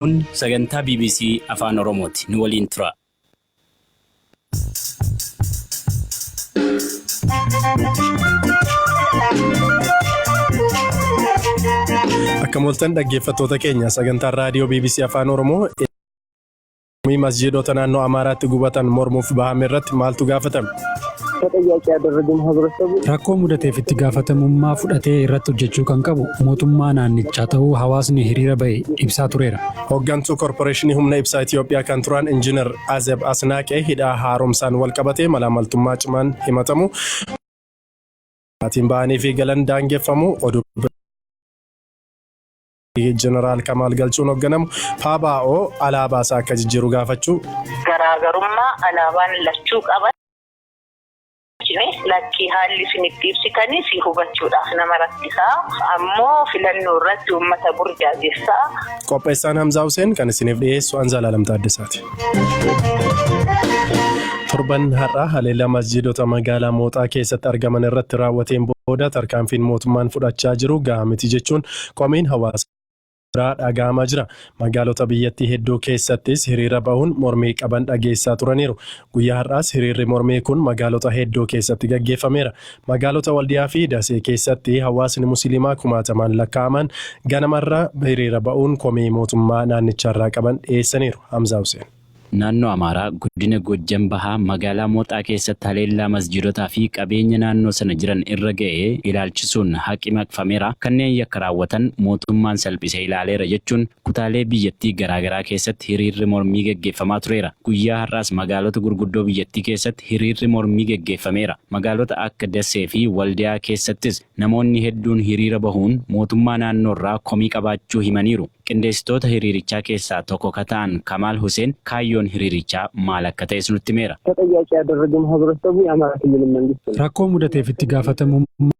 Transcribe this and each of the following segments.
Kun sagantaa bbc Afaan Oromooti. Nu waliin turaa. Akkam ooltan dhaggeeffattoota keenya, sagantaan raadiyoo bbc Afaan Oromoo masjiidota naannoo Amaaraatti gubatan mormuuf bahame irratti maaltu gaafatame? ተጠያቂ ያደረገው ማህበረሰቡ Rakkoo mudateef itti gaafatamummaa fudhatee irratti hojjechuu kan qabu mootummaa naannichaa ta'uu hawaasni hiriira ba'e ibsaa tureera. Hooggantuu Koorporeeshinii Humna Ibsaa Itoophiyaa kan turan Injiinar Azeb Asnaaqee hidhaa haaromsaan wal qabatee malaamaltummaa cimaan himatamu. Maatiin ba'anii fi galan daangeffamu. Oduu Jeneraal Kamaal Galchuun hoogganamu PABO alaabaa isaa akka jijjiiru gaafachuu. Garaagarummaa alaabaan lachuu qaban lakkii haalli isin itti ibsitanii si hubachuudhaaf nama rakkisaa, ammoo filannoo irratti uummata burjaajessaa. Qopheessaan Hamzaa Hussein, kan isiniif dhiyeessu Anzalaalam Taaddasaati. Torban har'aa haleellaa masjiidota magaalaa Mooxaa keessatti argaman irratti raawwateen booda tarkaanfiin mootummaan fudhachaa jiru gahaa miti jechuun komiin hawaasa biraa dhaga'amaa jira. Magaalota biyyattii hedduu keessattis hiriira bahuun mormii qaban dhageessaa turaniiru. Guyyaa har'aas hiriirri mormii kun magaalota hedduu keessatti gaggeeffameera. Magaalota Waldiyaa fi Dasee keessatti hawaasni Musliimaa kumaatamaan lakkaa'aman ganamarra hiriira ba'uun komii mootummaa naannicharraa qaban dhiyeessaniiru. Hamzaa Hussein. Naannoo Amaaraa, godina Gojjam Bahaa, magaalaa Mooxaa keessatti haleellaa masjiidotaa fi qabeenya naannoo sana jiran irra ga'e ilaalchisuun haqi maqfameera. Kanneen yakka raawwatan mootummaan salphisee ilaaleera jechuun kutaalee biyyattii garaagaraa keessatti hiriirri mormii gaggeeffamaa tureera. Guyyaa har'aas magaalota gurguddoo biyyattii keessatti hiriirri mormii gaggeeffameera. Magaalota akka Dasee fi Waldiyaa keessattis namoonni hedduun hiriira bahuun mootummaa naannoorraa komii qabaachuu himaniiru. Qindeessitoota hiriirichaa keessaa tokko ka ta'an Kamaal Hussein kaayyoon hiriirichaa maal akka ta'es nutti himeera. ተጠያቂ ያደረገው ማህበረሰቡ የአማራ ክልል መንግስት ነው። Rakkoo mudateef itti gaafatamummaa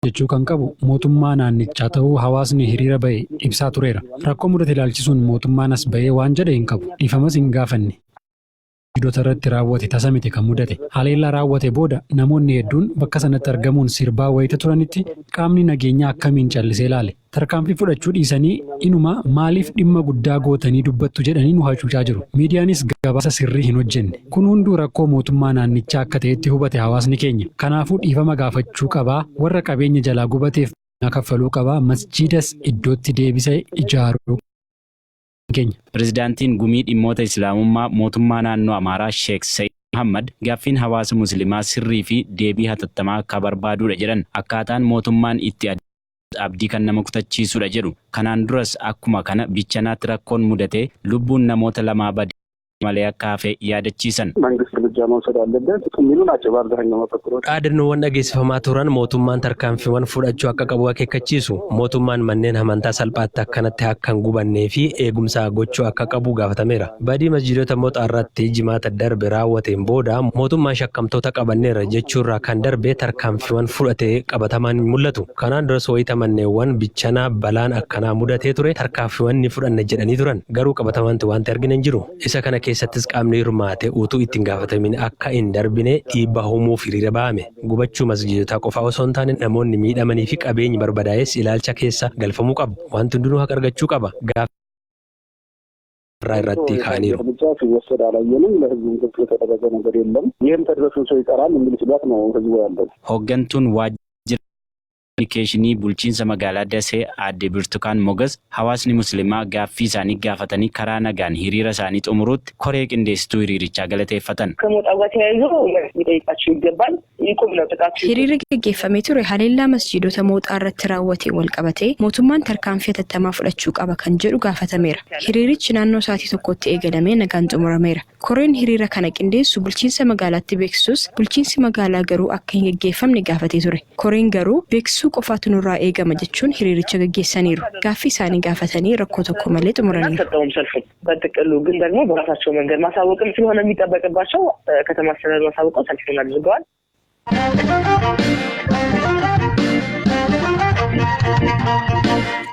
jechuu kan qabu mootummaa naannichaa ta'uu hawaasni hiriira ba'e ibsaa tureera. Rakkoo mudate ilaalchisuun mootummaan as ba'ee waan jedhe hin qabu. Dhiifamas hin gaafanne. Masjiidota irratti raawwate tasa miti kan mudate. Haleellaa raawwate booda namoonni hedduun bakka sanatti argamuun sirbaa wayita turanitti qaamni nageenyaa akkamiin callisee ilaale? Tarkaanfii fudhachuu dhiisanii inuma maaliif dhimma guddaa gootanii dubbattu jedhanii nu hacuucaa jiru. Miidiyaanis gabaasa sirrii hin hojjenne. Kun hunduu rakkoo mootummaa naannichaa akka ta'etti hubate hawaasni keenya. Kanaafuu dhiifama gaafachuu qabaa, warra qabeenya jalaa gubateef kaffaluu qabaa, masjiidas iddootti deebisee ijaaruu keenya. Pirezidaantiin Gumii Dhimmoota Islaamummaa mootummaa naannoo Amaaraa Sheek Sa'iid Muhammad gaaffiin hawaasa Musliimaa sirrii fi deebii hatattamaa akka barbaadudha jedhan. Akkaataan mootummaan itti abdii kan nama kutachiisudha jedhu. Kanaan duras akkuma kana Bichanaatti rakkoon mudate lubbuun namoota lamaa bade malee akka hafe yaadachiisan. መንግስት እርምጃ መውሰድ አለበት የሚሉ ናቸው በአብዛኛው መፈክሮች። Dhaadannoowwan dhageessifamaa turan mootummaan tarkaanfiiwwan fudhachuu akka qabu akeekkachiisu. Mootummaan manneen amantaa salphaatti akkanatti akka hin gubannee fi eegumsa gochuu akka qabu gaafatameera. Badii masjiidota Mooxaa irratti Jimaata darbe raawwateen booda mootummaan shakkamtoota qabanneera jechuurraa kan darbe tarkaanfiiwwan fudhatee qabatamaan hin mul'atu. Kanaan duras wayita manneewwan Bichanaa balaan akkanaa mudatee ture tarkaanfiiwwan ni fudhanna jedhanii turan. Garuu qabatamaatti wanti argine hin jiru. Isa kana keessattis qaamni hirmaate utuu itti hin gaafatamin akka hin darbine dhiibbaa uumuuf hiriira ba'ame. Gubachuu masjiidotaa qofaa osoo hin taane namoonni miidhamanii fi qabeenyi barbadaa'es ilaalcha keessa galfamuu qabu. Wanti hundinuu haqa argachuu qaba. Gaaffii irratti ka'aniiru. እርምጃ ሲወሰድ አላየንም። ለህዝቡም ግልጽ የተደረገ ነገር የለም። ይህም ተድበስብሶ ይቀራል የሚል ስጋት ነው ህዝቡ ያለው። Hooggantuun waajjira kominikeeshinii bulchiinsa magaalaa Dasee Aadde Birtukaan Mogas hawaasni Musliimaa gaaffii isaanii gaafatanii karaa nagaan hiriira isaanii xumuruutti koree qindeessituu hiriirichaa galateeffatan. ከሞጣው ጋር ተያይዞ መልስ ሊጠይቃቸው ይገባል። ይቁም ነው ጥቃቱ። Hiriirri gaggeeffamee ture haleellaa masjiidota Mooxaa irratti raawwateen wal qabatee mootummaan tarkaanfii hatattamaa fudhachuu qaba kan jedhu gaafatameera. Hiriirichi naannoo sa'aatii 1tti eegalamee nagaan xumurameera. Koreen hiriira kana qindeessu bulchiinsa magaalaatti beeksisus, bulchiinsi magaalaa garuu akka hin gaggeeffamne gaafatee ture. Koreen garuu beeksisuu qofaatu nurraa eegama jechuun hiriiricha gaggeessaniiru. Gaaffii isaanii gaafatanii rakkoo tokko malee xumuraniiru. አልሰጠውም ሰልፉን። በጥቅሉ ግን ደግሞ በራሳቸው መንገድ ማሳወቅም ስለሆነ የሚጠበቅባቸው ከተማ አስተዳደሩ አሳውቀው ሰልፉን አድርገዋል።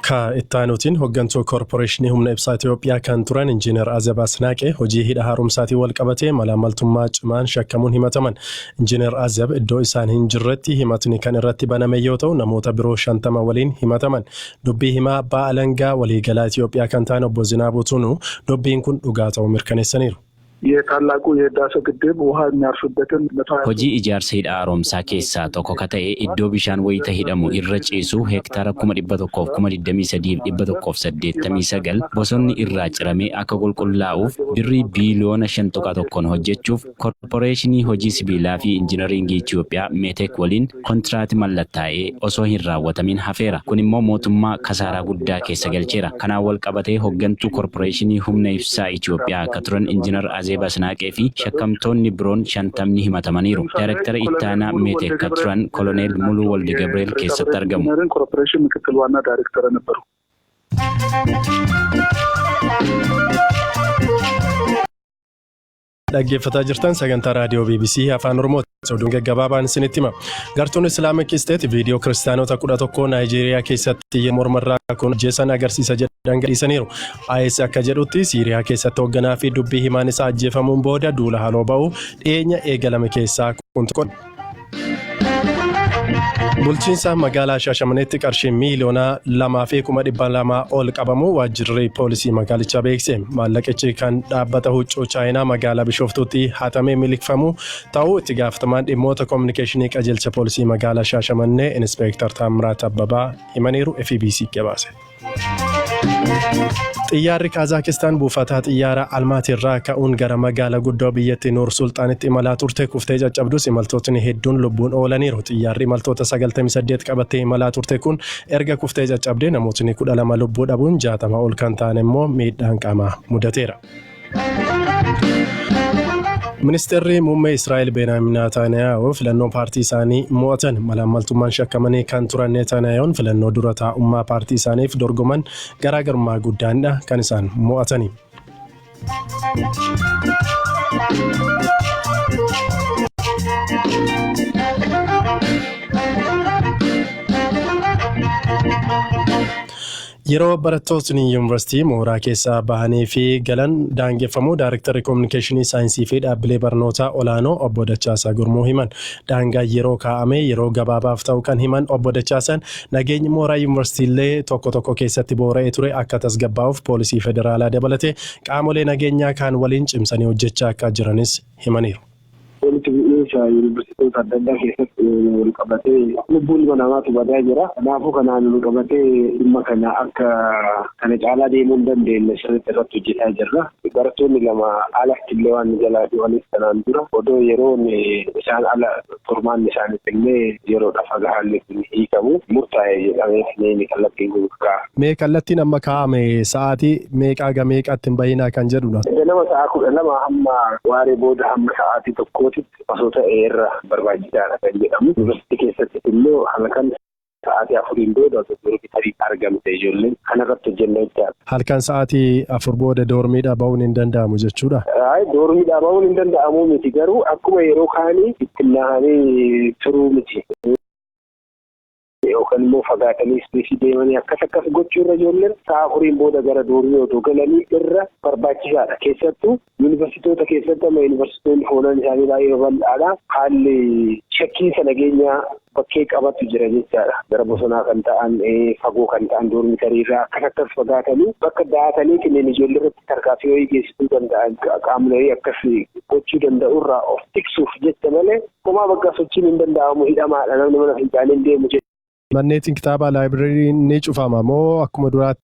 Ka ittaanuutiin hooggantuu Koorporeeshinii Humna Ibsaa Itoophiyaa kan turan Injiinar Azab Asnaaqee hojii hidha haaromsaatiin wal qabatee malaamaltummaa cimaan shakkamuun himataman. Injiinar Azab iddoo isaan hin jirretti himatni kan irratti baname yoo ta'u, namoota biroo 50 waliin himataman. Dubbii himaa abbaa alangaa waliigalaa Itoophiyaa kan ta'an Obbo Zinaabuu Tunuu dubbiin kun dhugaa ta'uu mirkaneessaniiru. የታላቁ የህዳሴ ግድብ ውሃ የሚያርፍበትን Hojii ijaarsa hidha haaromsaa keessaa tokko ka ta'e iddoo bishaan wayita hidhamu irra ciisu heektaara 123,189 bosonni irraa ciramee akka qulqullaa'uuf birrii biiliyoona 5.1 hojjechuuf Korporeeshinii Hojii Sibiilaa fi Injinaringii Itoophiyaa Meetek waliin kontiraati mallattaa'ee osoo hin raawwatamin hafeera. Kun immoo mootummaa kasaaraa guddaa keessa galcheera. Kanaan wal qabatee hooggantuu Korporeeshinii Humna Ibsaa Itoophiyaa akka turan Injinar Azeeb Asnaaqee fi shakkamtoonni biroon 50 himatamaniiru. Daayirektara ittaanaa Meetek kan turan Koloneel Muluu Walde Gabriel keessatti argamu. ኮርፖሬሽን ምክትል ዋና ዳይሬክተር ነበሩ። Dhaggeeffataa jirtan sagantaa raadiyoo BBC Afaan Oromoo. Oduun gaggabaabaan isinitti hima. Gartuun Islamic State viidiyoo kiristaanota 11 Naayijeeriyaa keessatti mormarraa kun ajjeesan agarsiisa jedhan gadhiisaniiru. IS akka jedhutti Siiriyaa keessatti hoogganaa fi dubbii himaan isaa ajjeefamuun booda duula haaloo ba'uu dhiyeenya eegalame keessaa kun tokko. Bulchiinsa magaalaa Shaashamaneetti qarshii 2,200,000 ol qabamu waajjirri poolisii magaalichaa beeksise. Maallaqichi kan dhaabbata huccuu Chaayinaa magaalaa Bishooftuutti hatamee miliqfamu ta'uu itti gaafatamaan dhimmoota koominikeeshinii qajeelcha poolisii magaalaa Shaashamannee Inispeektar Taamiraat Abbabaa himaniiru, FBC gabaase. Xiyyaarri Kazaakistaan buufataa xiyyaara Almaatii irraa ka'uun gara magaalaa guddoo biyyattii Nuur Sulxaanitti imalaa turte kuftee caccabdus imaltootni hedduun lubbuun oolaniiru. Xiyyaarri imaltoota 98 qabattee imalaa turte kun erga kuftee caccabdee namootni 12 lubbuu dhabuun 60 ol kan ta'an immoo miidhaan qaamaa mudateera. Ministeerri muummee Israa'el Benaamin Netanyaa'u filannoo paartii isaanii mo'atan. Malaammaltummaan shakkamanii kan turan Netanyaa'uun filannoo dura taa'ummaa paartii isaaniif dorgoman garaagarummaa guddaanidha kan isaan mo'atani. Yeroo barattootni yuunivarsiitii mooraa keessaa bahanii fi galan daangeffamuu Daayirektarri Koominikeeshinii Saayinsii fi Dhaabbilee Barnootaa Olaanoo Obbo Dachaasaa Gurmuu himan. Daangaa yeroo kaa'ame yeroo gabaabaaf ta'u kan himan Obbo Dachaasaan, nageenyi mooraa yuunivarsiitiilee tokko tokko keessatti boora'ee ture akka tasgabbaa'uuf poolisii federaalaa dabalatee qaamolee nageenyaa kaan waliin cimsanii hojjechaa akka jiranis himaniiru. Walitti bu'iinsa yuunivarsiitota adda addaa keessatti wal qabatee lubbuun ilma namaatu badaa jira. Kanaafuu kanaan wal qabatee dhimma kana akka kana caalaa deemuu hin dandeenye sirriitti irratti hojjetaa jirra. Barattoonni lama alatti illee waan jalaa du'anis kanaan dura odoo yeroon isaan ala turmaanni isaaniif illee yeroodhaaf haga haalli kun hiikamu murtaa'e jedhamee ni kallattiin kun kaa'ame. Mee kallattiin amma kaa'ame sa'aatii meeqaa ga meeqaatti hin bahinaa kan jedhudha? Ganama sa'a 12 hamma waaree booda hamma sa'aatii 1tti osoo ta'e irra barbaachisaadha kan jedhamu. Yuunivarsiitii keessatti immoo halkan sa'aatii 4n booda osoo dormitarii argamte ijoolleen kanarratti hojjenna jechaadha. Halkan sa'aatii 4 booda doormiidhaa ba'uun hin danda'amu jechuudha? Ayi, doormiidhaa ba'uun hin danda'amu miti, garuu akkuma yeroo kaanii itti nahanii turuu miti. Yookaan immoo fagaatanii ispeesii deemanii akkas akkas gochuu irra ijoolleen sa'a 4n booda gara doormii otoo galanii irra barbaachisaadha. Keessattuu yuunivarsiitoota keessatti amma yuunivarsiitoonni foolaan isaanii baay'ee babal'aadha. Haalli shakkiinsa nageenyaa bakkee qabatu jira jechaadha. Gara bosonaa kan ta'an, fagoo kan ta'an, doormitarii irraa akkas akkas fagaatanii bakka da'atanii kanneen ijoollee irratti tarkaanfii wayii geessisuu danda'an qaamolee akkas gochuu danda'u irraa of tiksuuf jecha malee homaa bakka sochiin hin danda'amu, hidhamaadha, namni mana fincaanii hin deemu jechuudha. Manneetiin kitaabaa, laayibirariin ni cufama moo akkuma duraatti?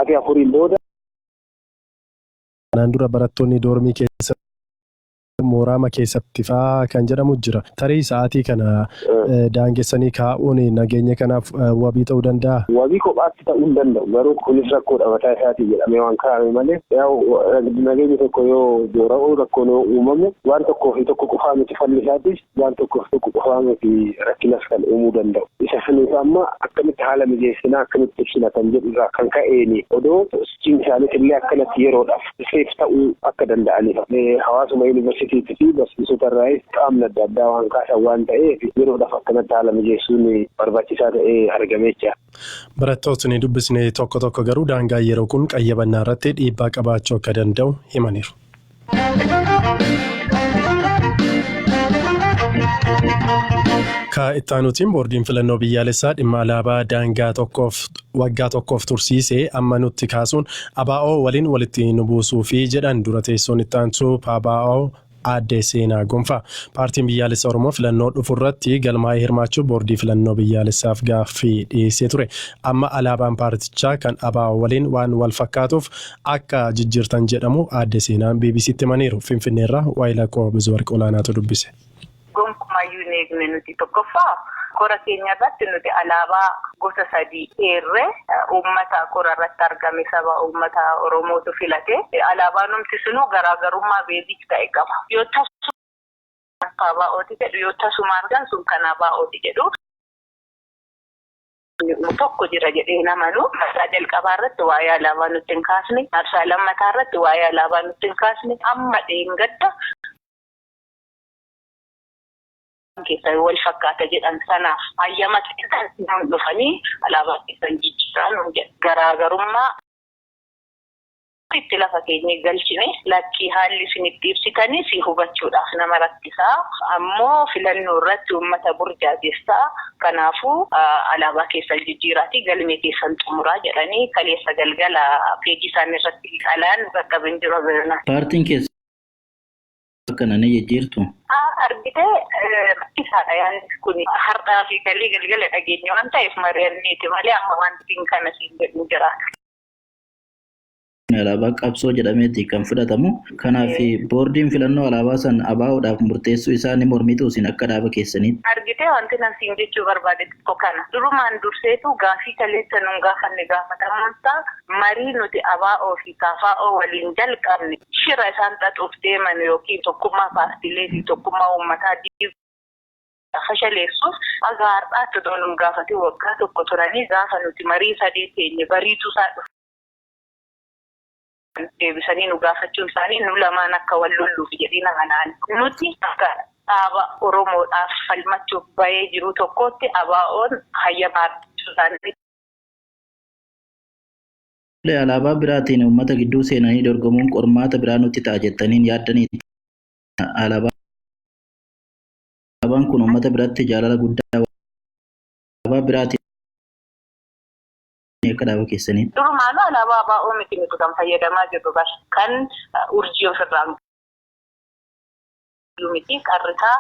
Sa'aatii 4n booda. Kanaan dura barattoonni doormii keessa mooraama keessatti faa kan jedhamu jira. Tarii sa'aatii kana daangessanii kaa'uun nageenya kanaaf wabii ta'uu danda'a? Wabii kophaatti ta'uu hin danda'u. Garuu kunis rakkoodha mataa isaatii jedhamee waan kaa'ame malee nageenyi tokko yoo boora'u, rakkoon yoo uumamu, waan tokkoo fi tokko qofaa miti falli isaatis, waan tokkoo fi tokko qofaa miti rakkinas kan uumuu danda'u. Isa saniif amma akkamitti haala mijeessinaa, akkamitti ibsina kan jedhu irraa kan ka'eeni odoo sochiin isaaniis illee akkanatti yeroodhaaf safe ta'uu akka danda'aniif hawaasuma yuunivarsiitiitis yuunivarsiitiitii fi barsiisota irraayis qaamni adda addaa waan kaasan waan ta'eef yeroodhaaf akkanatti haala mijeessuun barbaachisaa ta'ee argamee jira. Barattootni dubbisne tokko tokko garuu daangaa yeroo kun qayyabannaa irratti dhiibbaa qabaachuu akka danda'u himaniiru. Ka itti boordiin filannoo biyyaalessaa dhimma alaabaa daangaa tokkoof waggaa tokkoof tursiisee amma nutti kaasuun ABO waliin walitti nu buusuu fi jedhan dura teessoon itti aantuu PABO Aadde Seenaa Gonfaa. Paartiin biyyaalessa Oromoo filannoo dhufu irratti galmaa'ee hirmaachuu boordii filannoo biyyaalessaaf gaaffii dhiyeessee ture. Amma alaabaan paartichaa kan ABO waliin waan wal fakkaatuuf akka jijjiirtan jedhamu Aadde Seenaan BBCtti himaniiru. Finfinneerraa Waayilaqoo Bizuwarq Olaanaatu dubbise. Gonkumayyuu hin eegne nuti. Tokkoffaa, kora keenya irratti nuti alaabaa gosa sadii eerree, uummata kora irratti argame, saba uummata Oromootu filate. Alaabaan numti sunuu garaagarummaa basic ta'e qaba. Yoo tasuma ABO'ti jedhu, yoo tasuma argan sun kan ABO'ti jedhu. Tokko jira jedhee namanu marsaa jalqabaa irratti waa'ee alaabaa nutti hin kaasne, marsaa lammataa irratti waa'ee alaabaa nutti hin kaasne, amma dheengadda keessan wal fakkaata jedhan sanaaf hayyama kennan dhufanii alaabaa keessan jijjiiraa nuun jedhu. Garaagarummaa itti lafa keenya galchine, lakkii, haalli isin itti ibsitanii si hubachuudhaaf nama rakkisaa, ammoo filannoo irratti uummata burjaajessaa, kanaafuu alaabaa keessan jijjiiraatii galmee keessan xumuraa jedhanii kaleessa galgala peejii isaanii irratti alaan bakka hin jiru. Paartiin keessa kana ni jijjiirtu? Argitee, rakkisaadha yaadni kun. Har'aa fi galii galgala dhageenya waan ta'eef mari'anneeti malee amma wanti kana siin jedhu jiraata. Alaabaa qabsoo jedhameeti kan fudhatamu. Kanaaf boordiin filannoo alaabaa san ABO'dhaaf murteessuu isaa ni mormitu isin akka dhaaba keessaniitti? Argitee, wanti nan siin jechuu barbaade tokko kana. Durumaan durseetu gaafii kaleessa nun gaafanne gaafatamuunsaa marii nuti ABO fi KFO waliin jalqabne shira isaan xaxuuf deeman yookiin tokkummaa paartiilee fi tokkummaa uummataa fashaleessuuf haga har'aatti otoo nun gaafate waggaa tokko turanii, gaafa nuti marii sadee teenye bariituu isaa dhufu deebisanii nu gaafachuun isaanii nu lamaan akka wal lolluuf jedhee nama naan. Nuti akka dhaaba Oromoodhaaf falmachuuf bahee jiru tokkotti ABO'n hayyamaa argachuu isaanii. Alaabaa biraatiin uummata gidduu seenanii dorgomuun qormaata biraa nutti ta'a jettaniin yaaddanii? Alaabaan kun uummata biratti jaalala guddaa, alaabaa biraatiin akka dhaaba keessaniitti. Durumaanuu alaabaa ABO miti nuti kan fayyadamaa jirru bar, kan urjii ofirraa miti, qarrisaa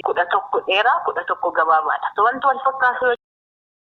11 dheeraa, 11 gabaabaadha. Wanti wal fakkaatu